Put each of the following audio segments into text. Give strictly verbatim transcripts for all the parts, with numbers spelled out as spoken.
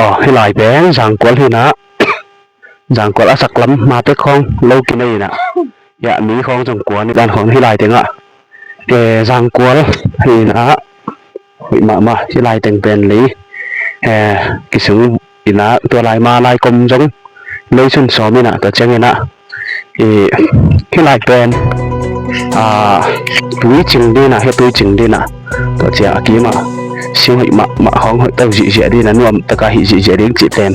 Aw, hih lai pen zangkual hi inah, zangkual a sak lam mate khawng lo kinei inah, hiah ni khawng zong kuan dan khawng hih lai tengah, eh, zangkual hi inah, hoih mahmah hih lai teng pen lei, eh, kisung inah tua lai ma lai kom zong lei sun sawm inah tua ciang inah, eh, hih lai pen, ah, tui cing ding inah, hih tui cing ding inah tua ciang a kimah sing hoih mahmah khawng hoih to zihziah ding inah, nuam taka hih zihziah ding cih pen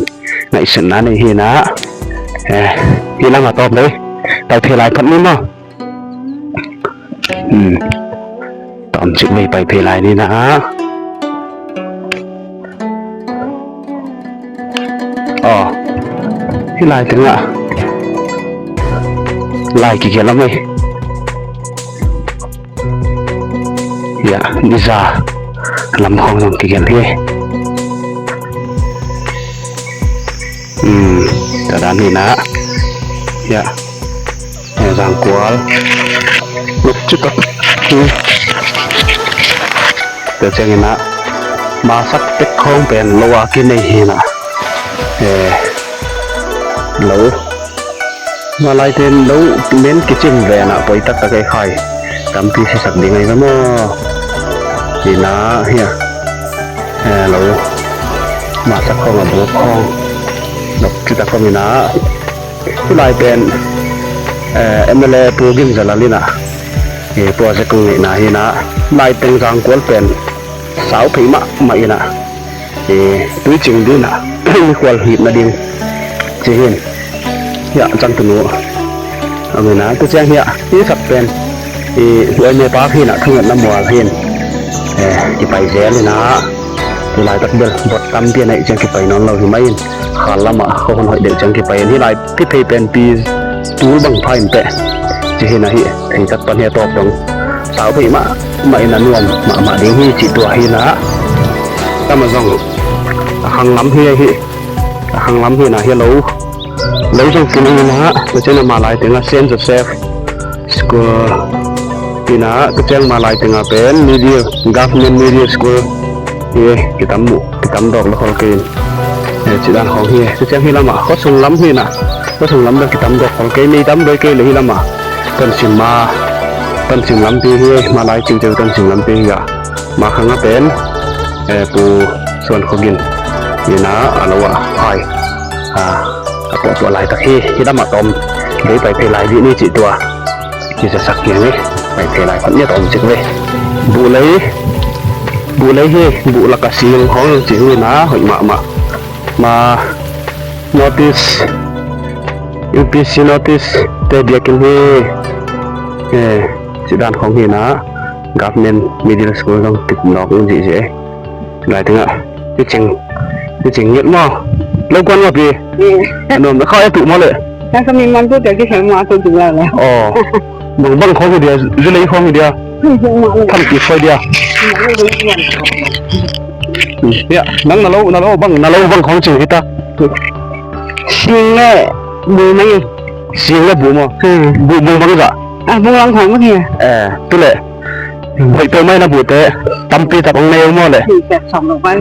ngaihsutna nei hi inah, eh, hih lamah tawm dei, pai phei lai phat ni maw. Hmm. Tawm cik vei pai phei lai ni inah. Aw, hih lai tengah lai kigelh om ei. Hiah niza lam khawng zong kigelh hi. Hmm, tua dan hi inah. Hiah, eh, zangkual luk citak. Hmm. Tua ciang inah masak tek khawng pen lo a kinei hi inah, eh, lo malai ten lo men kicim ve inah poi taktak ei khai. Tampi siasak ding ahi ve maw? Hi inah hiah, eh, lo masak khawng a buk khawng luk citak khawng inah. Hih lai pen, eh, M L A Pu Gin Za Lal inah, eh, project kong neihna hi inah, lai teng zangkual pen sau phei mahmah inah, eh, tui cing ding inah, mikhual hip nading ci hi in. Hiah cangtunu om inah, tua ciang hiah hih sak pen, eh, Huaime Park hi inah, thungetna mual hi in, eh, kipai zel inah. Tulaitak bel bot tampi a neih ciang kipai nawn lo hi mah in, khal lamah khuahun hoih deuh ciang kipai in, hih lai kiphei pen pi tul bang pha in teh ci hi inah, hih pheitak pan hi a tawp dong sau phei mahmah inah, nuam mahmah ding hi cih tua hi inah. Tama zong a khang lam hi, hih a khang lam hi inah, hih lo lo zong kinei inah, tua ciang a malai tengah Saint Joseph School hi inah, tua ciang malai tengah pen Middle, Government Middle School hi, kitam mu, kitam dawk lo khol kei in. Eh, cih dan khawng hi. Tua ciang hih lamah khuasung lam hi inah, khuasung lam dah kitam dawk khol kei, mei tam doi kei le hih lamah Tonsim ma, Tonsim lampi hi, malai ciuciu Tonsim lampi hi a. Ma khang a pen, eh, Pu Suan Khua Gin hi inah, a lo a hai, ah, a puahpuah laitak hi. Hih lamah tawm dei pai phei lai dih ni cih tua kizaksak hi a, pai phei lai phat ni a tawm cik ve. Buh lei, buh lei hi, buh lak a sing khawng ci hi inah, hoih mahmah. Ma notice, U P C notice te biakinn hi. Eh, cih dan khawng hi inah, Government Middle School zong kip nawk in zihziah ei. Lai tengah hih cing, hih cing nget maw? Lo kuan maw pi? Nuam na kha e tuh maw le? Nang ka mi man tu te ki khem ma tu tu la la. Aw. Bang bang khawng hi dia, zulei khawng hi dia. Than ki khoi dia. Hiah, nang na lo, na lo bang, na lo bang khawng cing hi ta. Sing le bu mai. Sing le bu maw? Hmm. Bu, bu bang zah. Ah, bu lang khawng hi. Eh, tu le. Hoih peuh mai na bu te, tampi tak ong nei maw le?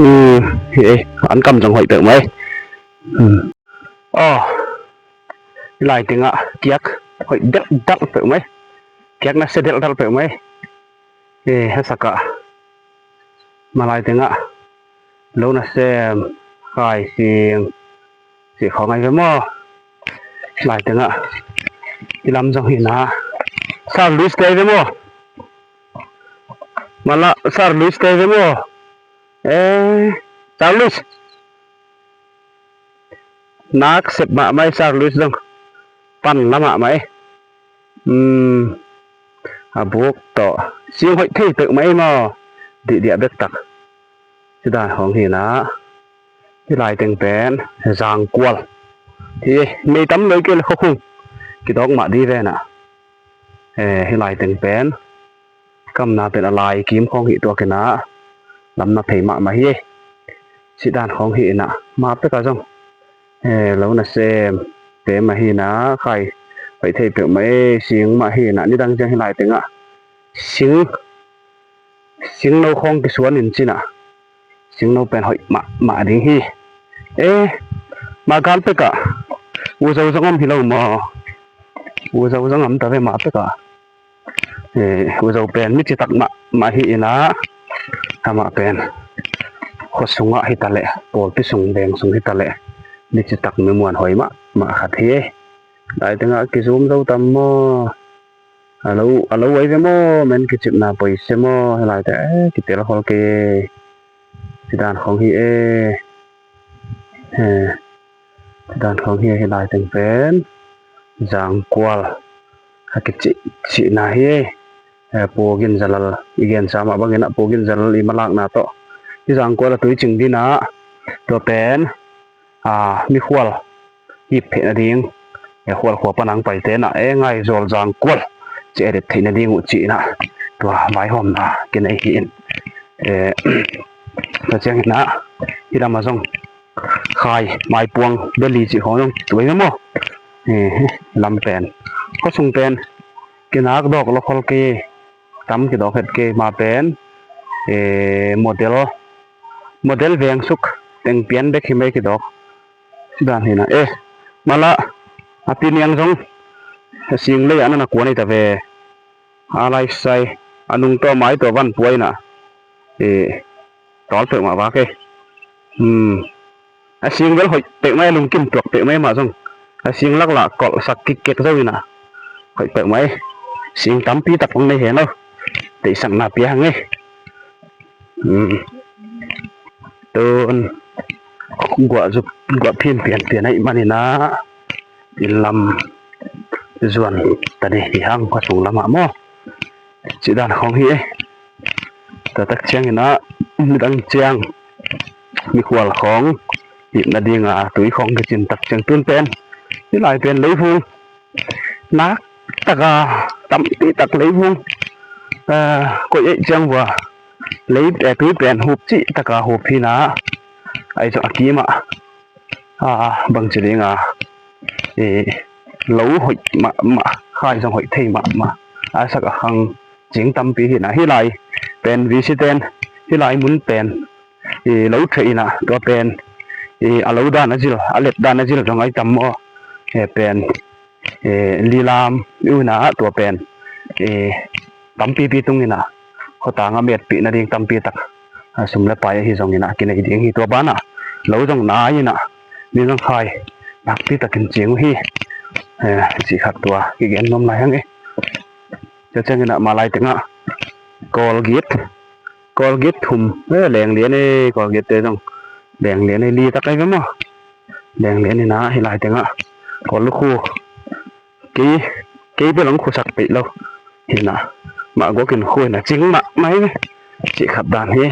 Hmm, hi ei, an kam zong hoih peuh mai. Hmm. Aw, lai tengah kiak hoih delhdalh peuh mai. Kiak nasia delhdalh peuh mai. Eh, hesakah malai tengah lo nasem, khai, sing, sih khawng ahi ve maw? Lai tengah hih lam zong hi inah, Sir Louis te ahi ve maw? Mala Sir Louis te ahi ve maw? Eh, Sir Louis. Nak sep mahmah ei, Sir Louis zong pan la mahmah ei. Hmm, a buk tawh sing hoih thei peuh mah ei maw? Dihdiah bektak. Cih dan khawng hi inah, hih lai teng pen zangkual hi, mei tam loi kei le khuakhung kidawk mah dih ve inah. Eh, hih lai teng pen kamna pen a lai kim khawng hi tuak inah, lam na phei mahmah hi. Cih dan khawng hi inah, ma pek a zong, eh, lo nasem te mah hi inah, khai hoih thei peuh mah ei, sing mah hi inah, nidang ciang hih lai tengah sing, singno khawng kisuan in ci inah, singno pen hoih mahmah ding hi. Eh, ma gal pekah U Zo zong om hi lo maw? U Zo zong om ta ve ma pekah. Eh, U Zo pen mi citak mahmah hi inah, amah pen khua sungah hi taleh, pawlpi sung veng sung hi taleh, mi citak mi muanhuai mahmah khat hi. Lai tengah kizum zo tam maw? A lo, a lo ai ve maw, men kicipna poi se maw, hi lai teng, eh, kitel khol kei. Ci dan khong hi e. Eh, ci dan khong hi e, hi lai teng pen Zangkual a kicih, cihna hi e. Eh, Pu Gin Zalal, i gensa mah bangin ah Pu Gin Zalal i malakna tawh hi Zangkual a tui cing dinah, tua pen, ah, mikhual ip theih nading, e, khual khua panang paite inah, e, Ngaizawl Zangkual ci edit theih nading uh ci inah, tua vaihawmna kinei hi in. E, tua ciang inah, hi lamah zong Khai, Maipuang, Delhi cih khawng zong tuai maw? E, lam pen, khua sung pen kinak dawk lo khol kei, tam kidawk het kei, ma pen, e, model, model vengsuk teng pian bek hi mai kidawk. Ci dan hi inah, eh, mala a piniang zong a sing lei ah na na kuan ei ta ve. A lai sai a nung tawh mai tawh van puai inah, eh, tawl peuhmah vak e. Hmm. A sing bel hoih peuhmah e, lungkim tuak peuhmah e, mah zong a sing laklah kolhsak kikkek zo inah, hoih peuhmah e. Sing tampi tak hong nei hen lo, teihsakna pia hang e. Hmm. Tun guah zup, guah phin pianpian ahih maninah inn lam zuan ta ding hi hang, khua sung lamah maw? Cih dan khong hi e. Tua tak cianginah midang ciang mikhual khong hip nadinga tui khong kicin tak ciang tun pen, hi lai pen leivung nak taka tampi tak leivung, eh, koih eih ciang vua lei, eh, tui pen hup cih taka hup hi inah, ahi zong a kimah, ah, bangci dinga, eh, lo hoih mahmah, khai zong hoih thei mahmah a sak a khang cing tampi hi inah, hi lai pen V C ten hi lai mun pen, eh, lo thei inah, tua pen, eh, a lo dan a zil, a let dan a zil zong ahi tam maw? Eh, pen, eh, lilam i unah tua pen, eh, tampipi tung inah, khotang a metpih nading tampi tak, a sum le pai ahi zong inah kinei ding hi. Tua banah lo zong nai inah, mi zong khai nakpi takin cing uh hi, eh, cih khat tua kigen nuam lai hang e. Tua ciang inah ma lai tengah Colgate, Colgate thum, eh, leng lian e, Colgate te zong leng lian e, li tak ahi ve maw? Leng lian inah hi lai tengah kol lukhu, kei, kei bel hong khusak peih lo hi inah, mah guakin khu inah cing mahmah hi ve, cih khat dan hi.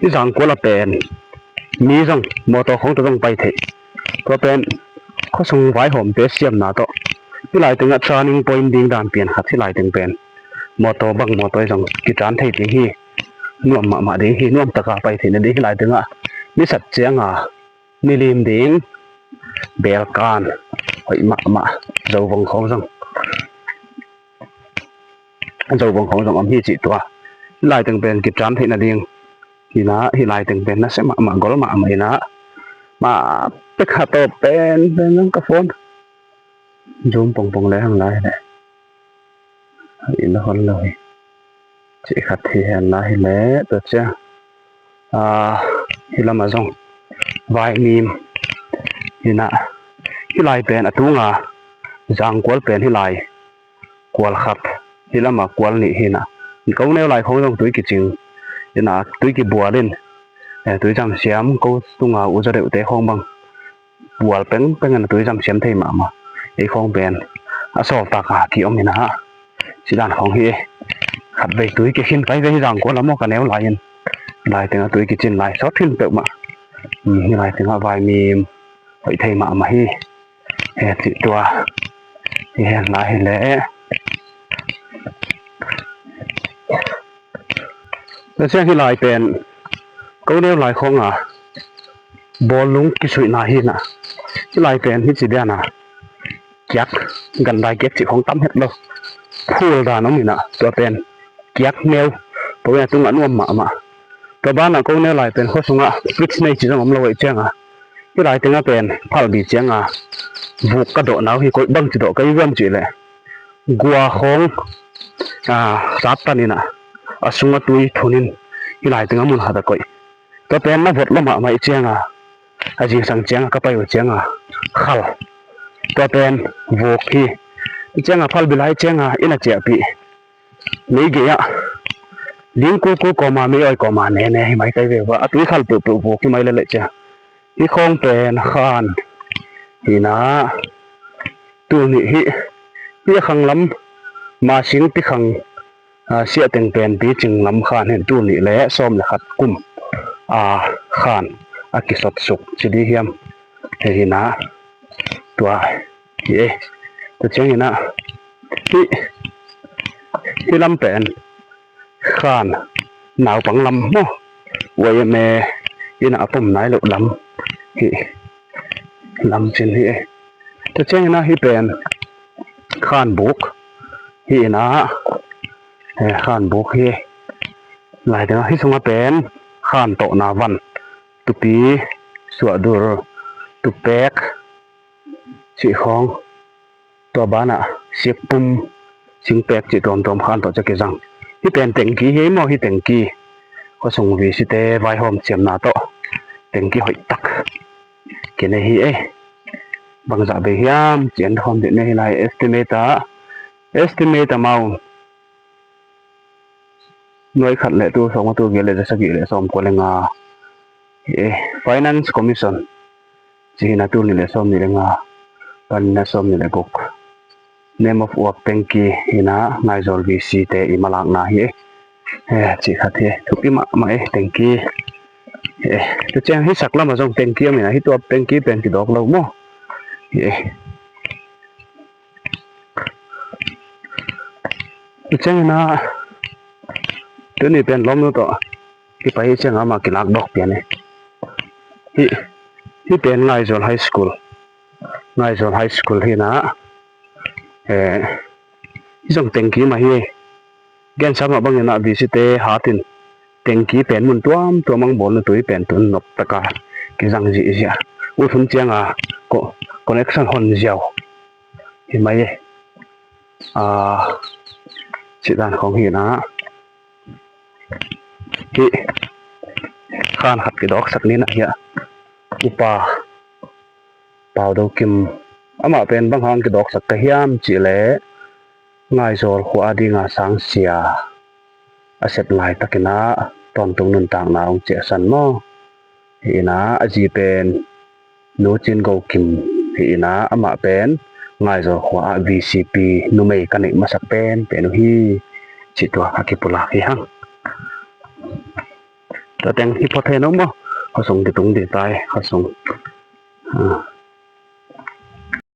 Hi Zangkual a pen mi zong mawtaw khong tawh zong pai theih. Tua pen khua sung vaihawmte siamna tawh hi lai tengah turning point ding dan pian khat hi lai teng pen mawtaw bang mawtaw zong kitan thei ding hi. Nuam mahmah ding hi, nuam taka pai theih nading hi lai tengah nisat cianga nilim ding belkan hoih mahmah, zovong khong zong, zovong khong zong om hi cih tua. Hi lai teng pen kitan theih nading hi inah, hi lai teng pen nasia mahmah, gol mahmah hi inah, ma pek ha tawh pen, pen zong ka phone zoom pongpong le hang lai le, hi na hon lo hi. Cih khat hi hen lai hi leh, tua ciang, ah, hi lamah zong vaimim hi inah, hi lai pen a tunga Zangkual pen hi lai kual khat, hi lamah kual nih hi inah, ko neu lai khong zong tui kicing hi inah, tui kibual in, eh, tui zamsiam, ko tunga U Za deuhte khong bang bual pengpeng in a tui zamsiam thei mahmah. Ei khong pen a sawltak a kiom hi inah, cih dan khong hi e. Khatvei tui kikhin pai ve hi Zangkual a maw, ka neu lai in, lai tengah tui kicin lai sawt khin peuhmah. Hmm, hi lai tengah vaimim hoih thei mahmah hi. He cih tua hi hen lai hi leh. Tua ciang hi lai pen ko neu lai khong a bawlung kisuihna hi inah, hi lai pen hi ci diana kiak, gandai kiak cih khong tam het lo, phul dan om inah, tua pen kiak neu, tua pen a tungah nuam mahmah. Tua banah ko neu lai pen khua sungah fridge nei ci zong om lo ahih cianga, hih lai tengah pen phalbi cianga vuk ka dawhna uh hi. Koih bang ci dawh ka hi hiam cih leh, gua khawng, ah, sat tanin ah, a sungah tui thunin hih lai tengah mun khat ah koih. Tua pen na vot lua mahmah ahih cianga, a zingsang cianga ka pai uh cianga khal. Tua pen vuk hi. Cianga phalbi lai cianga inn a ciahpih, mei gei-ah ding kulkul kawma, mei awi kawma nene hi mai kai ve uh a, a tui khal peuhpeuh vuk hi mai lel ahih cianga. Hih khawng pen khan hi-in ah, tul nih hi. Hih a khanglam, masing tikhang, ah, siahteng pen picing lam khan hi-in, tul nih le sawm le khat kum, ah, khan a kisotsuk ci dih hiam, hi-in ah, tua hi e. Tua ciangin ah, hih, hih lam pen khan naupang lam maw, uai eme inn ah a pom nai loh lam, hih lam cin hi e. Tua ciangin ah hih pen khan buk hi-in ah, eh, khan buk hi. Lai tengah hih sungah pen khan tawhna van, tupi, suahdur, tupek cih khawng, tua banah sikpum, singpek cih tuamtuam khan tawh ciang kizang. Hih pen tengki hi maw, hih tengki. Khua sung V C te vaihawm ciamna tawh tengki hoih tak kinei hi e. Bangzah bei hiam ci en khawm dih ni hi lai. Estimate ah, estimate amount, nuai khat le tul sawm, tul giat le za sagih le sawmkua le nga hi e. Finance Commission ci hi-in ah, tul nih le sawmnih le nga, pan nih le sawmnih le guk. Name of work tengki hi-in ah, Ngaizawl V C te i malakna hi e. Eh, cih khat hi e. Thupi mahmah e tengki. Eh, tua ciang hih sak lamah zong tengki om hi-in ah, hih tuap tengki pen kidawk lo maw. Eh. Tua ciangin ah, tuni pen lawmnu tawh kipai hi ciangin amah kilak dawk pian e. Hih, hih pen Ngaizawl High School. Ngaizawl High School hi-in ah, eh, hih zong tengki mah hi. Gensa mah bangin ah V C te hatin tengki pen mun tuamtuam ah bawlna tui pen tun nop taka kizang zihziah. Ut hun cianga co-, connection hon ziau hi mai e. Ah, cih dan khawng hi-in ah, hih khan khat kidawksak ni-in ah, hih a upa Pau Do Kim, amah pen bang hang kidawksak ka hiam cih leh, Ngaizawl khua a dinga sangsia a sep laitakin ah tawntung nuntakna hong ciahsan maw. Hi-in ah, a zi pen Nu Cin Go Kim hi-in ah, amah pen Ngaizawl khua ah V C P numei ka neih masak penpen uh hi, cih tua a kipulak hi hang. Tua teng hi phot hen aw maw. Khua sung kitung ding ta hi, khua sung. Ah.